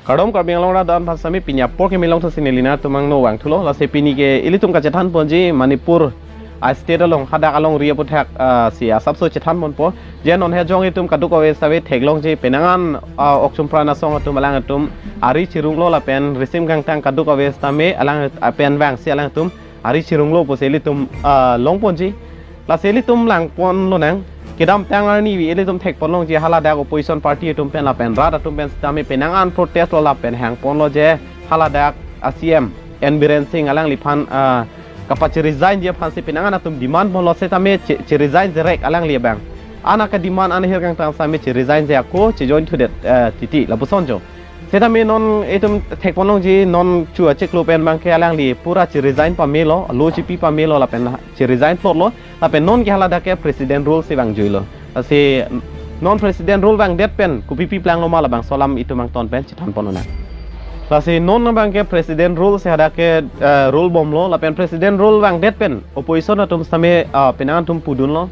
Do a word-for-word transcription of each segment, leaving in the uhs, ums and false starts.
Kardom Karbi Anglong rat do-an aphan sitame pini apor ke milong thasi neli nangtum angno vangthulo. Lasi pini ke ilitum kachethan ponji Manipur a state along hadak alongri aputhak, ah, si asapso chethan ponpo. Je non he jong itum kadokave save theklongji penang an, ah, Okchumpran asong atum alangtum ari chirunglo lapen risim kangtang kadokave sitame alang, ah, pen vangsi alangtum ari chirunglo pusi ilitum, ah, long ponji. Lasi ilitum lang ponlonang. Kedamtang arni ilitum thek ponlongji haladak opposition party atum pen lapen rat atum pen sitame penang an protest lo lapen hang ponlo je haladak a C M N Biren Singh alangliphan, ah, kapachi-resign ji aphansi penang an atum demand ponlo sitame chi, chi-resign jirek alangli abang. Ana ka-demand an ahir kangtang sitame chi-resign ji ako chi-join thudet, eh, titi lapuson jo. Sitame non itum thek ponlongji non chu achiklo pen abangke alangli pura chi-resign pamelo, lo chipi pamelo lapen chi-resign plotlo, lapen non ke haladak ke president rule si vangjuilo. Lasi non president rule vangdet pen kopipi planglo ma labangso alam itum angton pen chethan ponlonang. Lasi non abangke president rule si hadak ke, eh, rule bomlo, lapen president rule vangdet pen opposition atum sitame, ah, penang atum pudunlo.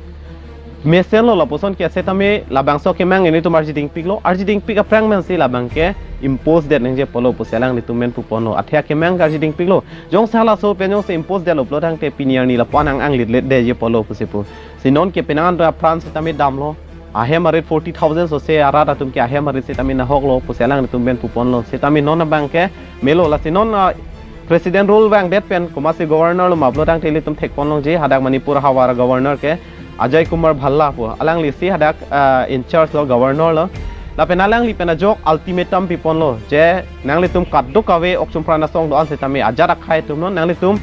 Mesenlo lapuson ke sitame labangso kemang ilitum arjidingpiklo, arjidingpik aphrang mensi labangke impose det nangji pulo pusi alanglitum pen puponlo. Athe akemang arjidingpiklo. Jongsi halaso pen jongsi impose detlo pulo tangte pini arni lapu-an ang-anglit let detji pulo pusi pu. Si non ke penang an apran sitame damlo. Ahem arit forty thousand sose arat atum ke ahem arit sitame nahoklo pusi alanglitum pen puponlo. Sitame non abangke melo lasi non, ah, president rule vangdet pen komatsi governor lo ma pulo tangte ilitum thek ponlongji hadak Manipur havar governor ke Ajay Kumar Bhalla pu alangli si hadak, ah, in charge lo, governor lo. Lapen alangli pen ajok ultimatum piponlo je nanglitum kadokave Okchumpran asong do-an sitame ajat akhai atum non nanglitum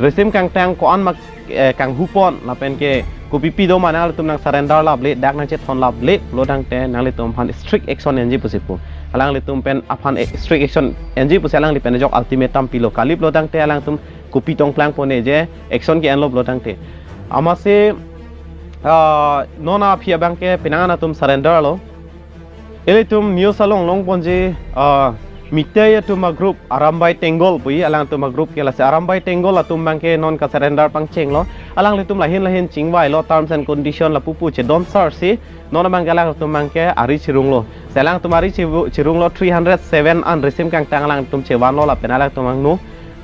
risim kangtang ko-an ma, eh, kanghu pon lapen ke kopipi do ma nanglitum nang surrender laple dak nangchethon laple pulo tangte nanglitum aphan strict action enji pusi pu. Alanglitum pen aphan, eh, strict action enji pusi alangli pen ajok ultimatum pilo, kali pulo tangte alangtum kopi tong plang pone je action ke enlo pulo tangte. Amatsi, ah, non aphi abangke penang an atum surrender lo. Ilitum news along long ponji, ah, Meitei atum a-group Arambai Tenggol pu alangtum a-group ke lasi Arambai Tenggol atum abangke non ka-surrender pangchenglo. Alanglitum lahin lahin chingvailo, terms and condition lapu pu chedon sarsi non abangke alangtum abangke ari chirunglo. Si alangtum ari chivu-, chirunglo three hundred seven an risim kangtang alangtum chevanlo lapen alangtum angno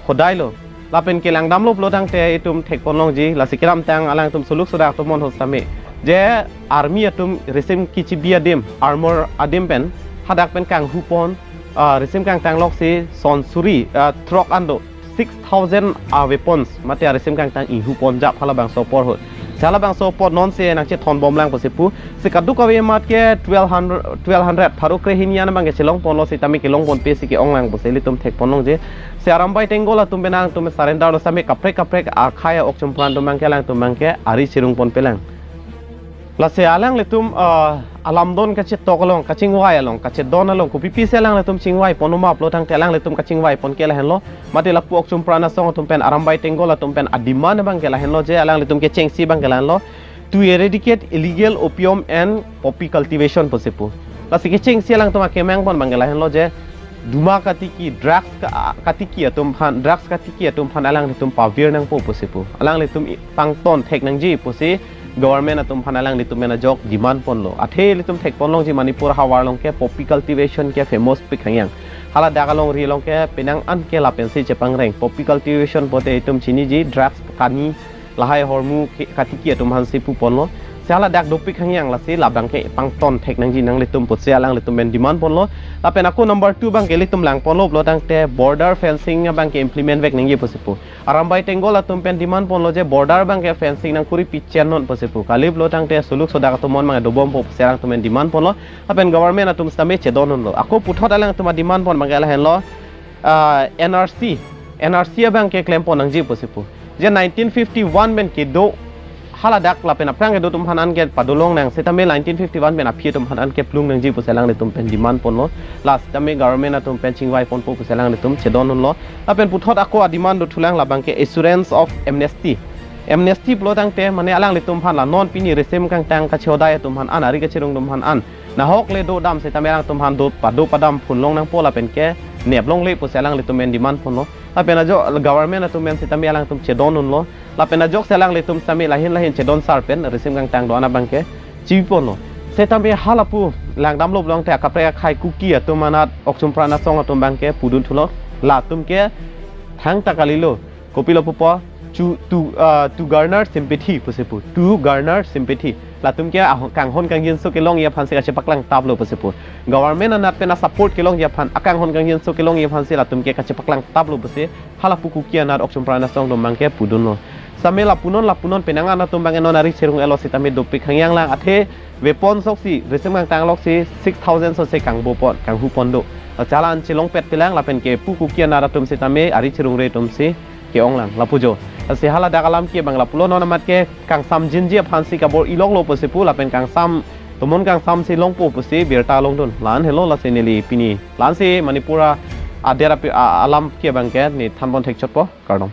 hodailo. Lapen ke langdamlo pulo tangte itum thek ponlongji lasi kedamtang alangtum suluk sodak atum mon ho sitame je army atum risim kichibi adim, armor adim pen hadak pen kanghu pon, ah, risim kangtang loksi son suri, ah, throk an do six thousand, ah, weapons mate risim kangtang inghu pon jap halabangso apor ho. Si halabangso apor non si nangchethon bomlang pusi pu. Si kadokave amat ke twelve hundred, twelve hundred pharo kre hini an abangke chelong ponlo sitame kelong ponpe si ke-onglang pusi ilitum thek ponlongji. Si Arambai Tenggol atum pen alangtum surrender lo sitame kaprek kaprek akhai a-Okchumpran atum abangke alangtum abangke ari chirung ponpelang. Lasi alanglitum, ah, alamdon kachetok along, kachingvai along, kachedon along, kopipisi alanglitum chingvai pon ma pulo tangte alanglitum kachingvai pon ke lahenlo. Mate lapu Okchumpran asong atum pen, Arambai Tenggol atum pen a-demand abangke lahenlo je alanglitum kechengsi abangke lahenlo to eradicate illegal opium and poppy cultivation pusi pu. Lasi kechengsi alangtum akemang pon abangke lahenlo je duma katiki, drugs ka-, katiki atum aphan, drugs katiki atum aphan alanglitum pavir nangpo pusi pu. Alanglitum i-, pangton thek nangji pusi government atum aphan alanglitum pen ajok demand ponlo. Athe ilitum thek ponlongji Manipur havar along ke poppy cultivation ke famous pik hangyang. Haladak alongri along ke penang an ke lapensi chepangreng. Poppy cultivation pulote itum chiniji drugs kani lahai hormu ke-, katiki atum aphansi pu ponlo. Si haladak dopik hangyang lasi labangke pangton thek nangji nanglitum pusi alanglitum pen demand ponlo. Lapen ako number two abangke ilitum lang ponlo pulo tangte border fencing abangke implement vek nangji pusi pu. Arambai Tenggol atum pen demand ponlo je border abangke fencing nangkuri pichen non pusi pu. Kali pulo tangte suluk sodak atum mon abangke dobompo pusi alangtum pen demand ponlo. Lapen government atum sitame chedon unlo. Ako puthot alangtum a-demand pon abangke lahenlo, ah, N R C, N R C abangke klem pon nangji pusi pu. Je nineteen fifty-one pen kedo haladak lapen aphrang kedo atum aphan an ke padolong nang sitame nineteen fifty-one pen aphi atum aphan an ke plung nangji pusi alanglitum pen demand ponlo. Lasi tame government atum pen chingvai ponpo pusi alanglitum chedon unlo. Lapen puthot ako a-demand dothulang labangke assurance of amnesty. Amnesty pulo tangte mane alanglitum aphan la non pini risim kangtang kachehodai atum aphan an, ari kachirung atum aphan an nahok le dodam sitame alangtum aphan do pado padam phunlong nangpo lapen ke neplongle pusi alanglitum pen demand ponlo. Lapen ajok government atum pen sitame alangtum chedon unlo. Lapen ajoksi alanglitum sitame lahin lahin chedon sar pen risim kangtang do-an abangke chibi ponlo. Sitame halapu, langdamlo pulote akaprek akhei Kuki atum anat Okchom Pran Asong atum abangke pudun thulo. Latum ke thangta kalilo. Kopilo pupo, to, to, uh, to garner sympathy pusi pu. To garner sympathy. Latum ke ah-, kanghon kangjinso kelongji aphansi kachepaklang taplo pusi pu. Government anat pen a-support kelongji aphan, akanghon kangjinso kelongji aphansi latum ke kachepaklang taplo pusi hala pu Kuki anat Okchom Pran Asong atum abangke pudunlo. Same lapunon lapunon penang an atum abangke non ari cherung-etlo sitame dopik hangyang lang, athe weapon soksi, resim kangtangloksi six thousand sose kangbo pon, kanghu pon do. Chala an chelongpet pilang lapen ke pu Kuki anat atum sitame ari cherungre atumsi ke-ong lang lapu jo. Lasi haladak alam ke abang lapulo, non amat ke kangsamjinji aphansi kabor-ilonglo pusi pu lapen kangsam, tomon kangsamsi longpo pusi birta longdun. La-an helo, lasi neli pini la-ansi Manipur a-, adet api-, a-, alam ke abangke ne thanpon thekchotpo, kardom.